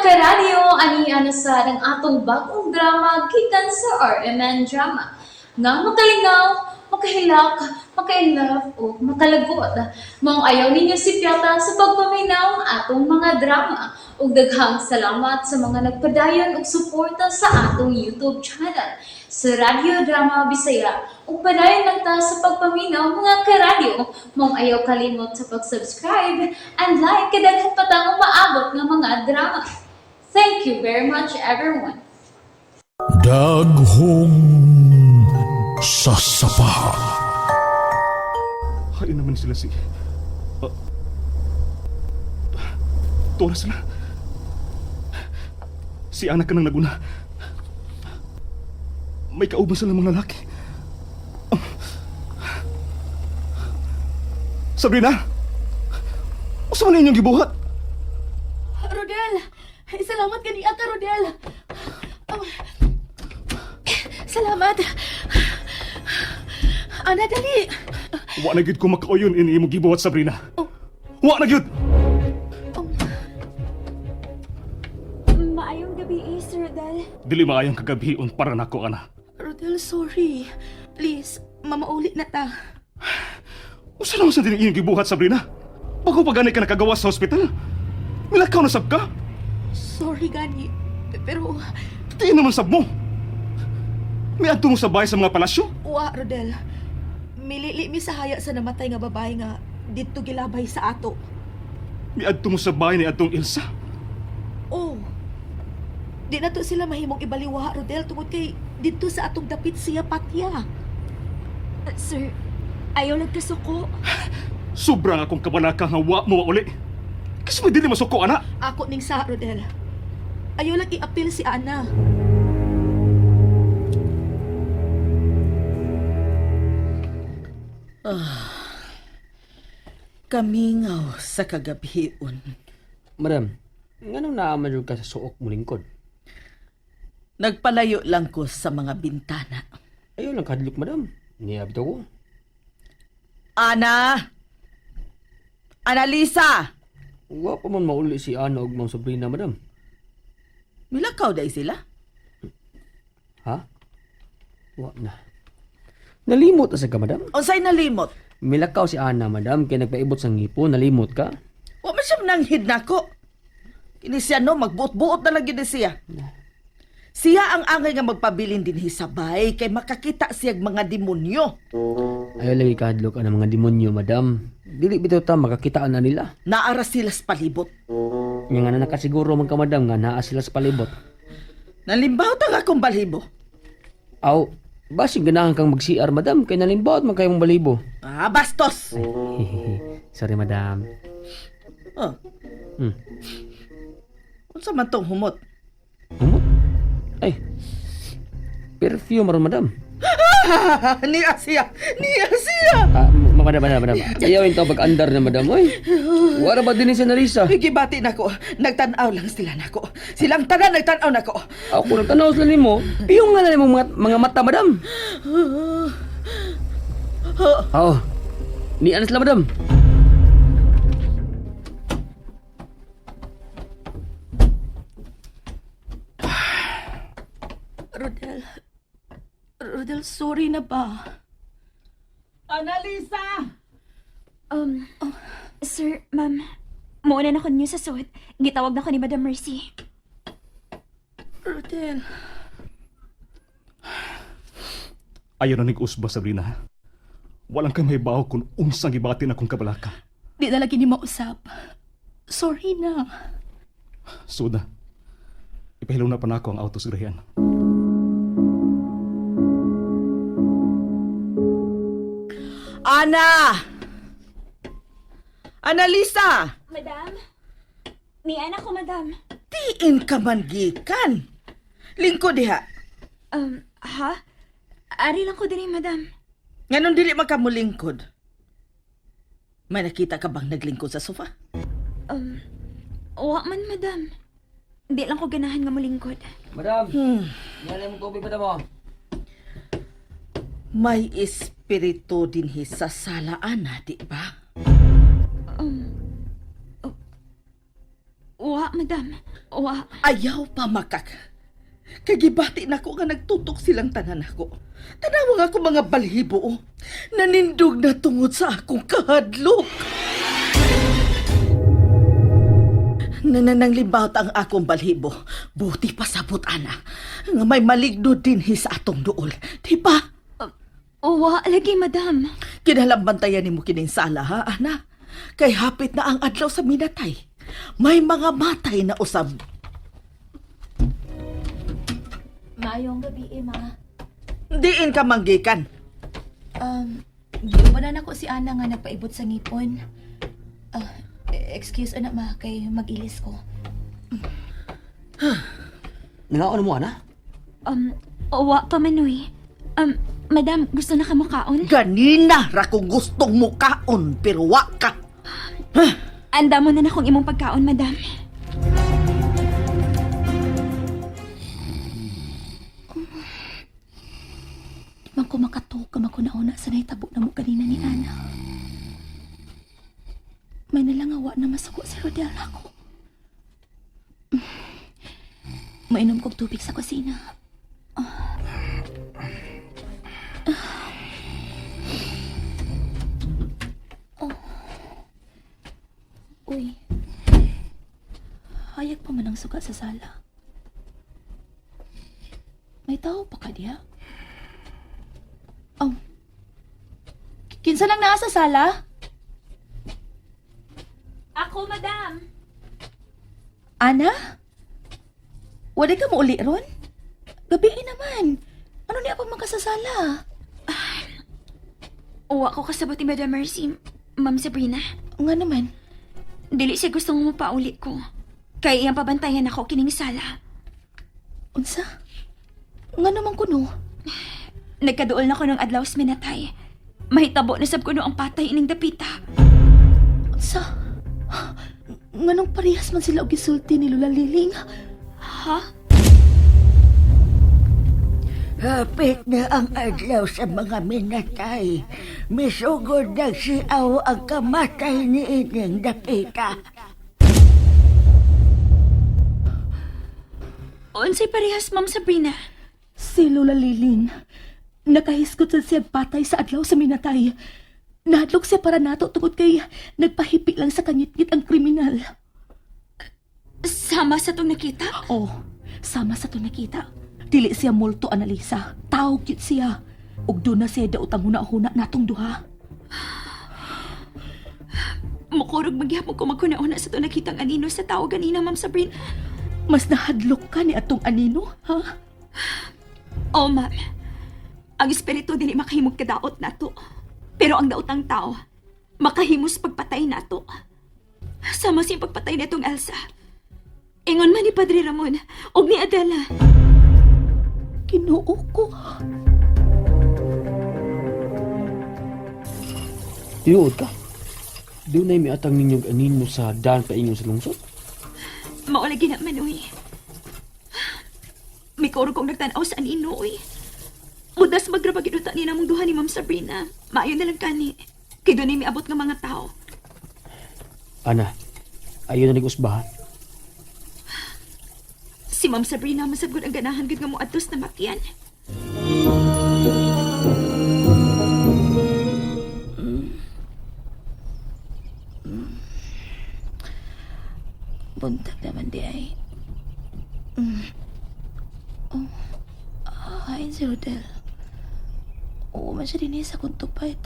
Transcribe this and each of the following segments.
Karadyo, ani ana sa ang atong bagong drama gikan sa RMN Drama. Nga makalingaw, makahilak, makainlove o makalagot. Maong ayaw ninyo sipyata sa pagpaminaw ang atong mga drama. Ug daghang salamat sa mga nagpadayon og suporta sa atong YouTube channel sa Radyo Drama Bisaya. Ug padayon lang ta sa pagpaminaw, mga karadyo. Maong ayaw kalimot sa pag-subscribe and like kay daghan pa tang umaabot nga mga drama. Thank you very much, everyone. Daghong sasapa. Hain naman sila si... Tora sila. Si anak ka ng naguna. May kauban sila mga lalaki. Sabrina! Usa man inyong gibuhat? Rodel! Salamat kaniya ka, Rodel! Salamat! Ana, dali! Wa na gyud ko makauyon ini imong gibuhat, Sabrina. Wa na gyud! Maayong gabi, eh, Sir Rodel. Dili maayong kagabhion para nako, ana. Rodel, sorry. Please, mamauli na ta. Usa naman sa din inyong gibuhat, Sabrina? Bago pa gani ka nakagawa sa hospital? Milakaw na sab ka? Sorry, gani. Pero, Tiin naman sab mo. Miadto mo sa bahay sa mga palasyo? wa, Rodel. Milili mi sa haya sa namatay nga babae nga didto gilabay sa ato. Miadto mo sa bahay ni atong Elsa? Oh. Di na to sila mahimong ibaliwa, Rodel, tungod kay didto sa atong dapit siya patya. Sir, ayaw lang kasuko. Sobrang akong kabalaka nga wa mo mauli. Kasi mo dili masuko, ana. Ako ning sa, Rodel. Ayaw lang i-appeal si Ana. Kamingaw sa kagabhion. Madam, nganong naaman jud ka sa suok mo lingkod? Nagpalayo lang ko sa mga bintana. Ayaw lang kadlok, madam. Niya bitaw ko. Ana! Analisa! Wa pa man mauli si Ana ug Ma'am Sabrina, madam. Milakaw day sila. Ha? Wa na. Nalimot na sa ka, madam. Unsay nalimot? Milakaw si Ana, madam, kay nagpaibot sa ngipo, nalimot ka. Wa man siya nanghid nako. Kini siya no, magbuot-buot na lang gyud ni siya. Siya ang angay nga magpabilin dinhi sa bay kay makakita siyag mga demonyo. Ayaw lang ikadlok ang mga demonyo, madam. Dili bitaw ta makakita na nila. Naara sila sa palibot. Nya nga na nakasiguro man ka, madam, nga naa sila sa palibot. Nalimbaw ta nga akong balhibo. Aw, basig ganahan kang mag-CR, madam, kay nalimbawot man kayong balibo. Ah, bastos! Sorry, madam. Oh. Unsa man tong humot? Humot? Ay, perfume ron, madam. Niya siya! Niya siya! Ah, madam, madam, madam. Ayaw yung tawag andar na, madam. Oy, wala ba din siya Narisa? Gibati nako. Nagtan-aw lang sila nako. Silang tanan nagtan-aw nako. Ako nagtanaw sila nimo. Piyong nga na nimong mga mata, madam. Oh, ni ano sila, madam? Rodel. Rodel, sorry na ba? Analisa! Sir, ma'am, muuna na ko ninyo sa suot. Gitawag na ko ni Madam Mercy. Rodel. Ayaw na nig-usba, Sabrina. Walang kay may baho kung unsang gibati na akong kabalaka. Di na lagi ni mausap. Sorry na. Suda, ipahilaw na pa nako ang auto sa grahian. Ana! Analisa! Madam? Ni anak ko, madam. Tiin ka man gikan. Lingkod diha. Ha? Ari lang ko din, madam. Nganon dili man ka molingkod. May nakita ka bang naglingkod sa sofa? Wa man, madam. Di lang ko ganahan nga mulingkod. Madam, hmm. Mo tubig, madam, oh. May espiritu dinhi sa sala, Ana, di ba? Wa, madam. madam. Wa. Ayaw pa makak. Kay gibati nako nga nagtutok silang tanan ako. Tanawa nga ako mga balhibo. Oh. Nanindog na tungod sa akong kahadlok. Nanananglimbawt ang akong balhibo. Buti pasabot, ana. Nga may maligno din sa atong duol. Di ba? Wa lagi, madam. Kinalambantayan nimo kining sala, ha, ana? Kay hapit na ang adlaw sa minatay. May mga matay na usab. Maayong gabi, eh, ma. Diin ka manggikan. Giubanan ako si Ana nga nagpaibot sa ngipon. Ah, excuse ana ma, kay mag-ilis ko. Nangaon mo, ana? Wa pa manoy. Madam, gusto na ka mukaon? Ganina ra kong gustong mukaon pero wa ka. Anda mo na na kung imong pagkaon, madam. Di man ko makatuog ka makunauna sa nahitabo na mo ganina ni Ana. May nalangawa na masuko si Rodel ako. Mainom kog tubig sa kusina. Ah. Oh. Uy. Hayag pa man ang suga sa sala. May tao pa ka diha? Oh. Kinsa nang naa sa sala? Ako, madam. Ana? Wala ka mo uli ron? Gabi naman. Ano niya pa makasasala? Wa ko kasabot ni Madam Mercy, Ma'am Sabrina. Nga naman. Dili siya gusto mo pauli ko. Kay iyang pabantayan ako kining sala. Unsa? Nga naman kuno. Nagkaduol na ko ng adlaw sa minatay. Mahitabo na sab kuno ang patay ining dapita. Unsa? Nganong parehas man sila og gisulti ni Lola Liling? Ha? Hapit na ang adlaw sa mga minatay. Misugod nagsiaw ang kamatay ni ining dapita. Unsay parehas, Ma'am Sabrina? Si Lola Liling. Nakahisgot sa siya patay sa adlaw sa minatay. Nahadlok siya para nato tungod kay nagpahipi lang sa kangitngit ang kriminal. Sama sa tong nakita? Oh, sama sa to nakita. Dili siya multo, Analisa. Tao cute siya. Ug doon na siya daot ang huna-huna natong duha. Mukurog magyapon ko magkuna-una sa tong nakitang anino sa tao ganina, Ma'am Sabrina. Mas nahadlok ka ni atong anino, ha? Oh, ma'am. Ang espiritu dili makahimog kadaot nato. Pero ang daotang tao, makahimos pagpatay nato. Sama siyang pagpatay nitong Elsa. Ingon man ni Padre Ramon og ni Adela. Kinuo ko. Tinuod ka. Doon ay miatang ninyong anino sa daan paingon sa lungsod. Mao lagi na man, uy. Mikurog kong nagtanaw sa anino, uy. Mudas magrabag inuta ni namong duha ni Ma'am Sabrina. Maayo na lang kani. Kay doon ay miabot nga mga tao. Ana, ayaw na nag-usbahan. Si Ma'am Sabrina masabgod ang ganahan gud nga moadtos na makyan. Buntag naman di ay. Oh, hain si Rodel. Oo man siya din sa kong tupad.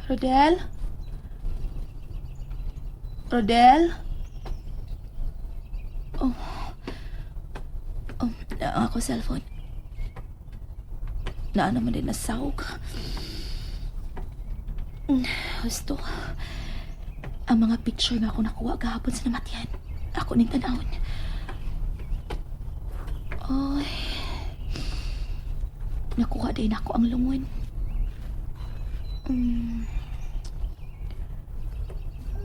Rodel? Rodel? Oh. Oh, na ako cellphone. Naa naman din nasawg. Gusto. Ang mga picture nga ako nakuha gahapon sa namatyan. Ako ning tanawon. Oy. Nakuha din ako ang lungon.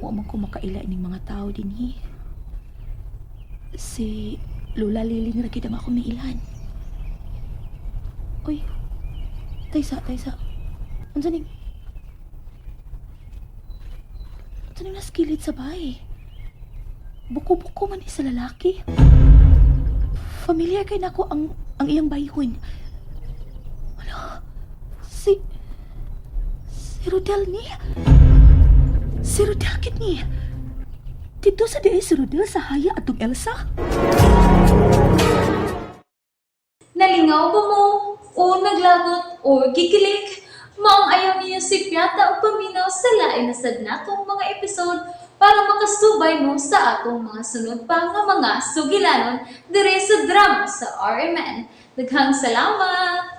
Wa man ko makaila ining mga tao dinhi. Si Lola Liling ra gid ang ako miilhan. Uy. Taysa, taysa. Unsa ning Unsa ning naskilid sa bahay? Buko-buko man ni sa lalaki. Familiar kay nako ang iyang bayhon. Wala. Si Rodel ni. Si Rodel kit ni. Dito sa diay si Rodel sa haya atong Elsa. Nalingaw ba mo? O naglagot o gikilig? Maong ayaw niyo si Piata o paminaw sa lain na sad natong mga episode para makasubay mo sa atong mga sunod pa nga mga sugilanon dire sa drama sa RMN. Daghang salamat!